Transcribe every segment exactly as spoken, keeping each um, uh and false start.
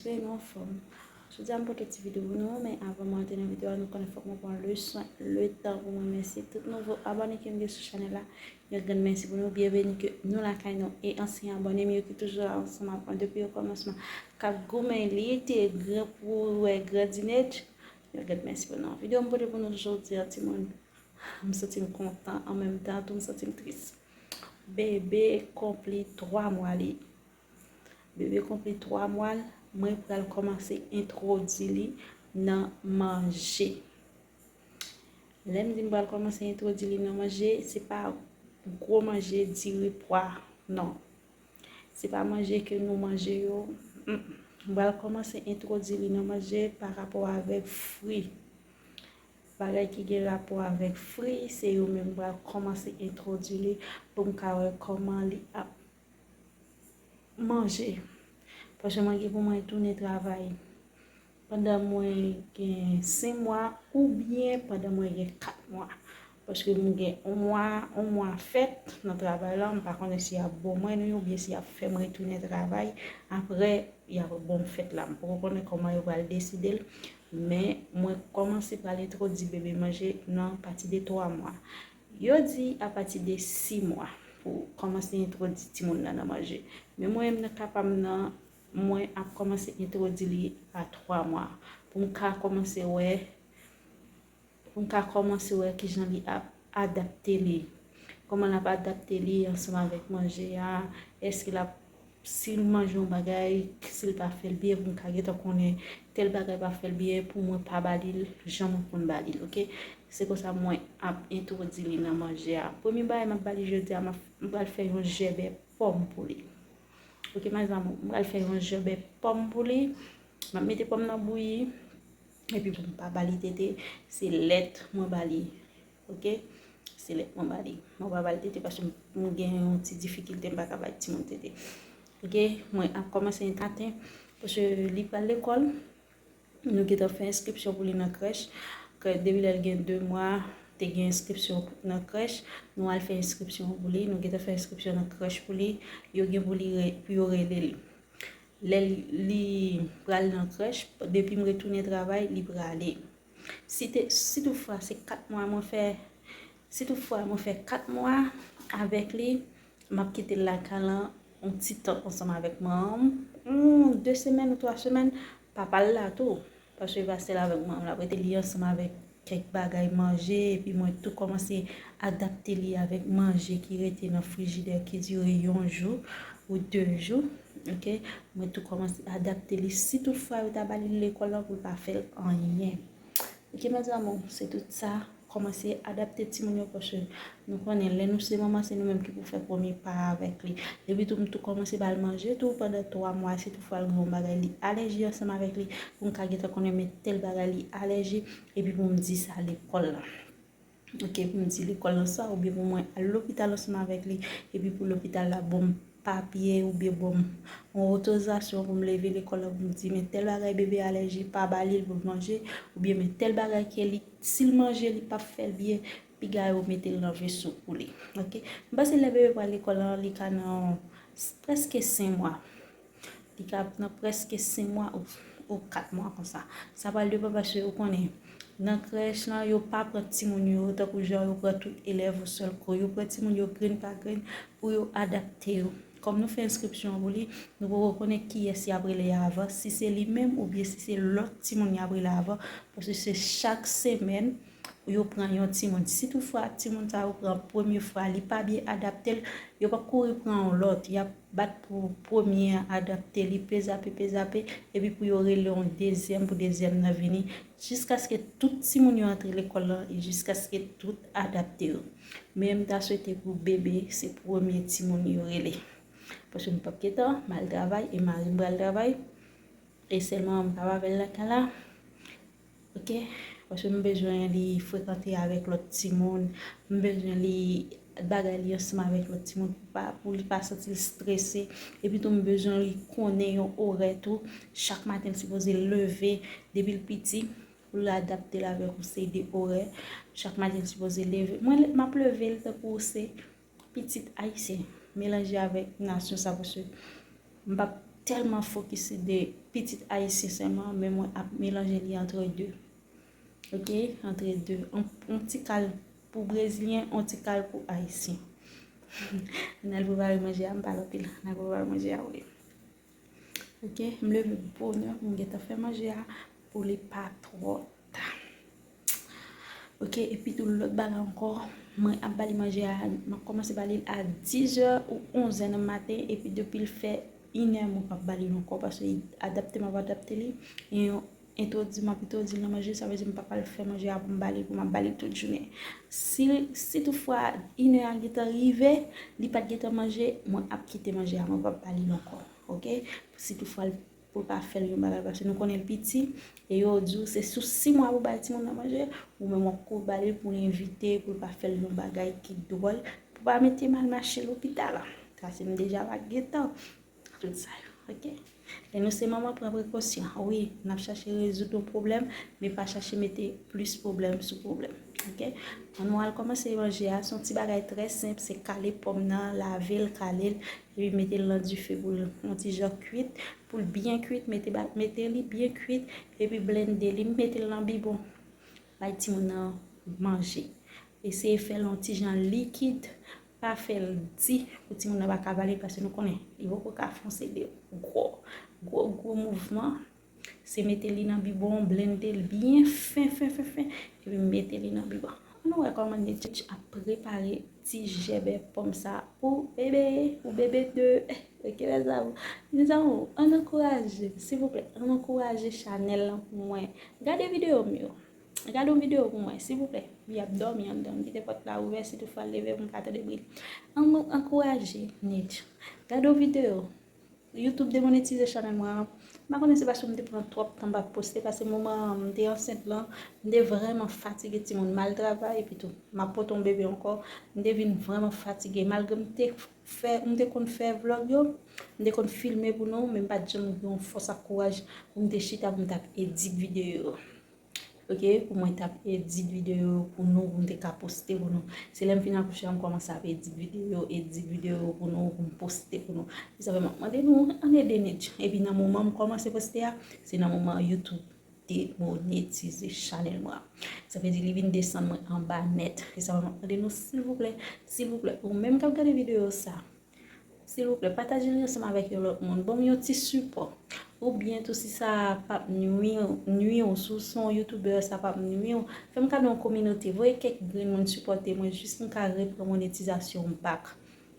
Mesye, nou anfòm. Jodi a m pote ti videyo pou nou, men avan mwen antre nan videyo a, nou konnen fòk mwen pran le swen, le tan pou mwen remèsye tout nouvo abòne ke m gen sou chanèl la. Yon grann mèsi pou nou, byenveni ke nou lakay nou, e ansyen abòne m yo ki toujou la ansanm ak mwen depi okòmansman, k ap goumen li te gran pou wè grandinèt. Yon grann mèsi pou nou. Videyo m pote pou nou jodi a, timoun, m santi m kontan, an menm tan tou m santi m tris. Bebe konpli twa mwa li. Bebe konpli twa mwa l, mwen pral kòmanse entwodui li nan manje. Lè m di m pral kòmanse entwodui li nan manje, se pa gwo manje, diri, pwa, non. Se pa manje ke nou manje yo. Mm, mm. M pral kòmanse entwodui li nan manje pa rapò avèk fri. Bagay ki gen rapò avèk fri, se yo menm m pral kòmanse entwodui li pou m ka wè kòman li ap manje. Paske mwen gen pou mwen tounen travay pandan mwen gen senk mwa oubyen pandan mwen gen kat mwa. Paske m gen yon mwa, yon mwa fèt nan travay la, m pa konnen si y ap ban mwen li oubyen si y ap fè m retounen travay apre y ap ban m fèt la. M poko konnen kòman yo pral deside l, men mwen kòmanse pral entwodui bebe manje nan pati de twa mwa. Yo di apati de sis mwa pou kòmanse entwodui timoun nan nan manje. Men mwen menm nan ka pa m nan, mwen ap kòmanse entwodui li a twa mwa pou m ka kòmanse wè, pou m ka kòmanse wè kijan li ap adapte li. Kòman l ap adapte li ansanm avèk manje a, èske l ap, si l manje yon bagay, si l pa fè l byen, pou m ka gentan konnen tèl bagay pa fè l byen, pou mwen pa ba li l jan mwen konn ba li l, oke? Se konsa mwen ap entwodui li nan manje a. Premye bagay m ap ba li jodi a, m ap, m pral fè yon jèbè pòm pou li. Oke, mes amours, m pral fè yon jèbè pòm pou li. M ap mete pòm nan bouyi, epi pou m pa ba li tete, se lèt mwen ba li. Oke? Se lèt mwen ba li. Mwen pa ba li tete paske m, m gen yon ti difikilte, m pa ka bay timoun tete. Oke? Mwen ap kòmanse maten paske li pral lekòl. Nou gentan fè enskripsyon pou li nan krèch. Krèch, depi lè l gen de mwa, te gen enskripsyon nan krèch. Nou al fè enskripsyon pou li. Nou gentan fè enskripsyon nan krèch pou li. Yo gen pou li re-, pou yo rele li. Lè li, li pral nan krèch, depi m retounen travay, li prale. Si te, si toutfwa se kat mwa mwen fè, si toutfwa mwen fè kat mwa avèk li, m ap kite l lakay lan yon ti tan ansanm avèk manman m, hmm, de semèn ou twa semèn, papa l la tou, paske pastè l avèk manman m l ap rete, li ansanm avèk kèk bagay manje, epi mwen tou kòmanse adapte li avèk manje ki rete nan frijidè ki dire yon jou ou de jou, oke? Mwen tou kòmanse adapte li, si toutfwa yo ta ba li l lekòl lan pou l pa fè l anyen. Oke, mes amours, se tout sa. Kòmanse adapte timoun yo, paske nou konnen lè nou se manman, se nou menm ki pou fè premye pa avèk li. Epi tou, m tou kòmanse ba l manje tou pandan twa mwa, si toutfwa l gen yon bagay li alèji ansanm avèk li, pou m ka gentan konnen men tèl bagay li alèji, epi pou m di sa lekòl la. Oke, pou m di lekòl lan sa, oubyen pou mwen al lopital ansanm avèk li, epi pou lopital la ban m papye, oubyen ban m yon otorizasyon pou m leve lekòl lan, pou m di, men tèl bagay bebe alèji, pa ba li l pou l manje, oubyen men tèl bagay ke li, si l manje, li p ap fè l byen, piga yo mete l nan veso pou li. Oke? M panse lè bebe pral lekòl lan, li ka nan s-, prèske senk mwa. Li ka nan prèske senk mwa ou, ou kat mwa konsa. Sa pral depann paske ou konnen, nan krèch lan, yo pa pran timoun yo tankou jan yo pran tout elèv yon sèl kou. Yo pran timoun yo grenn pa grenn pou yo adapte yo. Kòm nou fè enskripsyon an pou li, nou poko konnen kiyès y ap rele avan, si se li menm oubyen si se lòt timoun y ap rele avan, paske se chak semèn yo pran yon timoun. Si toutfwa timoun sa yo pran premye fwa, li pa byen adapte l, yo p ap kouri pran yon lòt. Y ap bat pou premye an adapte li, pezape, pezape, epi pou yo rele yon dezyèm, pou dezyèm nan vini, jiskaske tout timoun yo antre lekòl lan, e jiskaske tout adapte yo. Men m ta swete pou bebe, se premye timoun yo rele. Paske m p ap gentan, m al travay, e mari m pral travay. E sèlman m ka pa avè l lakay la. Oke? Paske m bezwen li frekante avèk lòt timoun. M bezwen li bagay li ansanm avèk lòt timoun pou pa, pou li pa santi l strese. Epi tou, m bezwen li konnen yon orè tou. Chak maten, l sipoze leve depi l piti pou l adapte l avèk yon seri de orè. Chak maten, l sipoze leve. Mwen, m ap leve l tankou se pitit ayisyen melanje avèk nasyon sa, paske m p ap tèlman fokis de pitit ayisyen sèlman, men mwen ap melanje li antre de. Ok, antre de. On, on ti kal pou brezilyen, on ti kal pou ayisyen. N al prepare manje a, m pale anpil. N al prepare manje a, wi. Ok, m leve bonè, m gentan fè manje a pou li pa twò ta. Ok, epi tou lòt bagay ankò, mwen ap ba li manje a, m ap kòmanse ba li l a dis è ou onz è nan maten, epi depi l fè inè, mwen p ap ba li l ankò, paske adapte m ap adapte li, e entwodui m ap entwodui l nan manje, sa vle di m p ap al fè manje a pou m ba li, pou m ap ba li tout jounen. Si, si toutfwa inè a gentan rive, li pa t gentan manje, mwen ap kite manje a, mwen p ap ba li l ankò, ok? Si toutfwa l pou l pa fè l yon bagay, paske nou konnen l piti, e yo di w se sou sis mwa pou bay timoun nan manje, ou menm w ap kouri ba li l pou l evite, pou l pa fè l yon bagay ki dwòl, pou pa mete mal mache lopital. Paske m deja pa gentan tout sa yo, ok? Lè nou se manman, pran prekosyon. Wi, n ap chache rezoud yon pwoblèm, men pa chache mete plis pwoblèm sou pwoblèm, ok? Ann nou al kòmanse manje a, se yon ti bagay trè senp, se kale pòm nan, lave l, kale l, epi mete l nan dife pou l yon ti jan kwit. Pou l byen kwit, mete ba, mete li byen kwit, epi blende li, mete l nan bibwon. Bay timoun nan manje. Eseye fè l yon ti jan likid, pa fè l di pou timoun nan pa ka vale, paske nou konnen li poko ka fè yon seri de gwo, gwo, gwo mouvman. Se mete li nan bibwon, blende l byen fen, fen, fen, fen, epi mete li nan bibwon. Ann nou wè kòman Netch ap prepare ti jèbè pòm sa pou bebe, pou bebe de. Ok, mezanmi. Mezanmi, ann ankouraje, silvouplè, ann ankouraje chanèl lan pou mwen. Gade videyo m yo. Gade yon videyo pou mwen, silvouplè. Li ap dòmi anndan. M kite pòt la ouvè, si toutfwa l leve pou m ka tande bri l. Ann ankouraje Netch. Gade yon videyo. YouTube demonetize chanèl mwen an. M pa konnen se paske m te pran twòp tan m pa poste, paske moman an m te ansent lan, m te vrèman fatige timoun, m al travay, epi tou, m ap pote yon bebe ankò, m te vin vrèman fatige. Malgre m te fè, m te konn fè vlòg yo, m te konn filme pou nou, men m pa t janm gen yon fòs ak kouraj pou m te chita pou m t ap edit videyo yo. Ok, pou mwen t ap edit videyo yo pou nou, pou m te ka poste pou nou. Se lè m fin akouche a, m kòmanse ap edit videyo yo, edit videyo yo pou nou, pou m poste pou nou. Se sa fè m ap mande nou, ann ede Netch. Epi nan moman m kòmanse poste a, se nan moman YouTube demonetize chanèl mwen an. Sa vle di li vin desann mwen anba nèt. Se sa fè m ap mande nou, silvouplè, silvouplè, ou menm k ap gade videyo sa, silvouplè, pataje li ansanm avèk yon lòt moun. Ban m yon ti sipò. Oubyen tou, si sa p ap nwi, nwi w, si w se yon youtubè, sa p ap nwi w, fè m kado yon kominote. Voye kèk grenn moun sipòte mwen, jis pou m ka repran monetizasyon m back.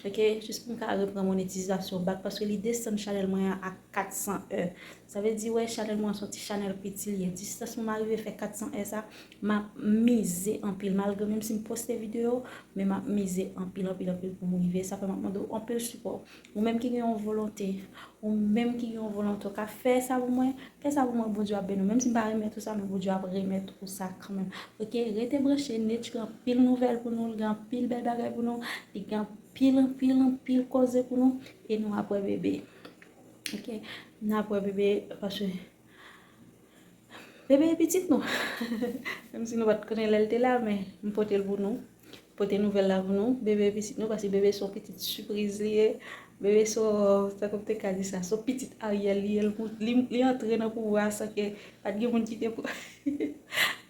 Ok? Jis pou m ka repran monetizasyon back, paske li desann chanèl mwen an a kat san è. Sa vle di, wè, chanèl mwen an se yon ti chanèl piti li ye. Jiskas mwen arive fè kat san è sa, m ap mize anpil. Malgre menm si m poste videyo, men m ap mize anpil, anpil, anpil pou m rive. Sa fè m ap mande w anpil sipò. Ou menm ki gen yon volonte, ou menm ki gen yon volonte, w ka fè sa pou mwen, fè sa pou mwen, Bondye ap beni w. Menm si m pa remèt ou sa, men Bondye ap remèt ou sa kanmenm. Ok, rete branche, Netch gen anpil nouvèl pou nou, li gen anpil bèl bagay pou nou, li gen anpil, anpil, anpil koze pou nou, e nou ap wè bebe. Ok, n ap wè bebe, paske bebe e pitit nou. Menm si nou pa t konnen lè l te la, men m pote l pou nou. Pote nouvèl la pou nou. Bebe e pitit nou, paske bebe se yon pitit sipriz li ye. Bebe se yon, sa kòm te ka di sa, se yon pitit Ariel li ye. Li, li, li antre nan pouvwa a san ke pa t gen moun ki te pou,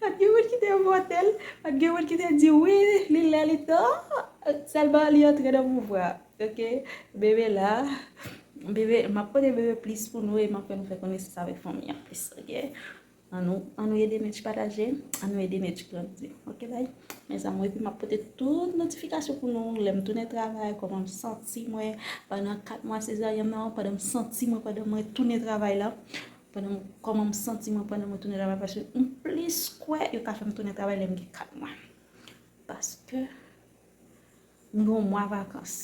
pa t gen moun ki te vote l, pa t gen moun ki te di wi, li lè li tan. Sèlman li antre nan pouvwa a. Ok, bebe la. Bebe, m ap pote bebe plis pou nou e m ap fè nou fè konesans avèk fanmi an plis. Ok, ann nou, ann nou ede Netch pataje, ann nou ede Netch grandi. Ok, bay. Mezanmi, epi m ap pote tout notifikasyon pou nou lè m tounen travay, kòman m santi mwen pandan kat mwa sezaryèn nan, pandan m santi mwen, pandan mwen tounen travay la, pandan m, kòman m santi mwen pandan mwen tounen travay, paske m plis kwè yo ka fè m tounen travay lè m gen kat mwa. Paske m gen yon mwa vakans.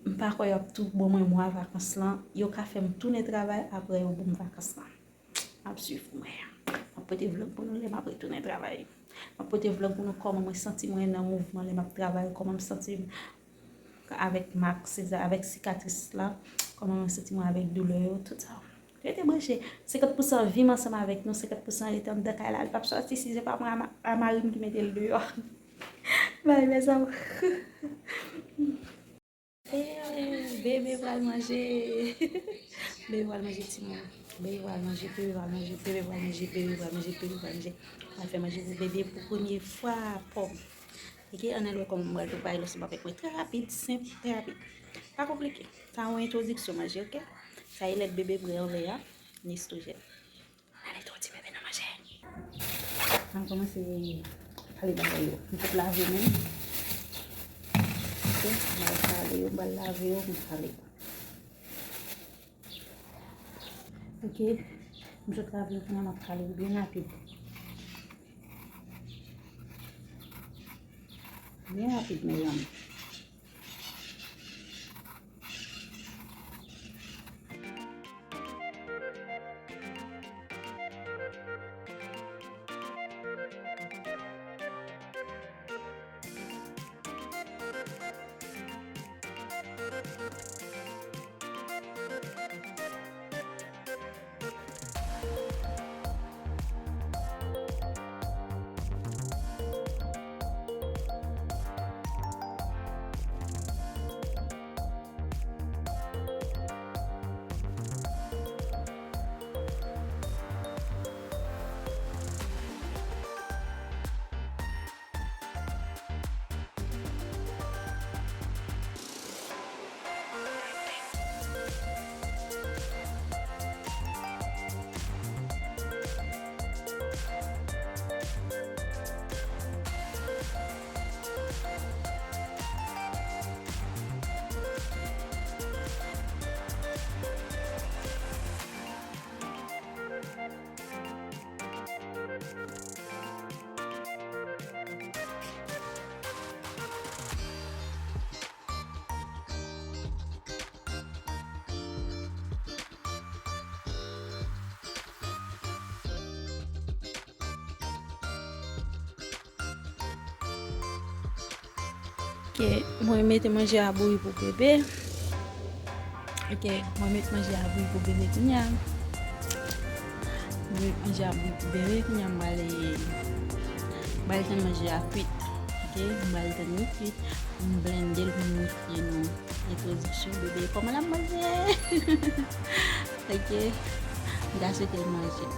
M pa kwè y ap tou ban mwen mwa vakans lan. Yo ka fè m tounen travay apre yo ban m vakans lan. M ap swiv mwen. M ap pote vlòg pou nou lè m ap retounen travay. M ap pote vlòg pou nou kòman mwen santi mwen nan mouvman lè m ap travay, kòman m santi m avèk mak, seza, avèk sikatris la, kòman mwen santi mwen avèk doulè yo, tout sa. Rete branche. Senkant pousan vi m ansanm avèk nou, senkant pousan rete anndan kay la, li p ap sòti si se pa mwen a ma-, a mari m ki mete l deyò. Bay, mezanmi. Hey, bebe pral manje. Bebe pral manje timoun. Bebe pral manje, bebe pral manje, bebe pral manje, bebe pral manje, bebe pral manje. Mwen fè manje pou bebe pou premye fwa, pòm. Ok, ann al wè kòman mwen pral prepare lòs m avèk mwen. Trè rapid, senp, trè rapid. Pa konplike. Sa yon entwodiksyon manje, ok? Sa e lè bebe pran anlè a, Nestrojèl. Ale tou ti bebe nan manje. Ann kòmanse pale bagay yo. M sot lave men m. Ok, m al pale yo, m al lave yo, m pale yo. Ok, m sot lave yo, kounye a m ap pale yo byen rapid. Byen rapid, mezanmi. Ok, mwen mete manje a bouyi pou bebe. Ok, mwen met manje a bouyi pou bebe kounye a. Mwen met manje a bouyi pou bebe kounye a, m pral, m pral tann manje a kwit. Ok, m pral tann li kwit. M blende l pou m mete nan entwodiksyon bebe kòman l ap manje. Ok, m ta swete l manje.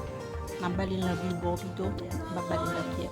M ap ba li nan bibwon pito, m p ap ba li nan kyè.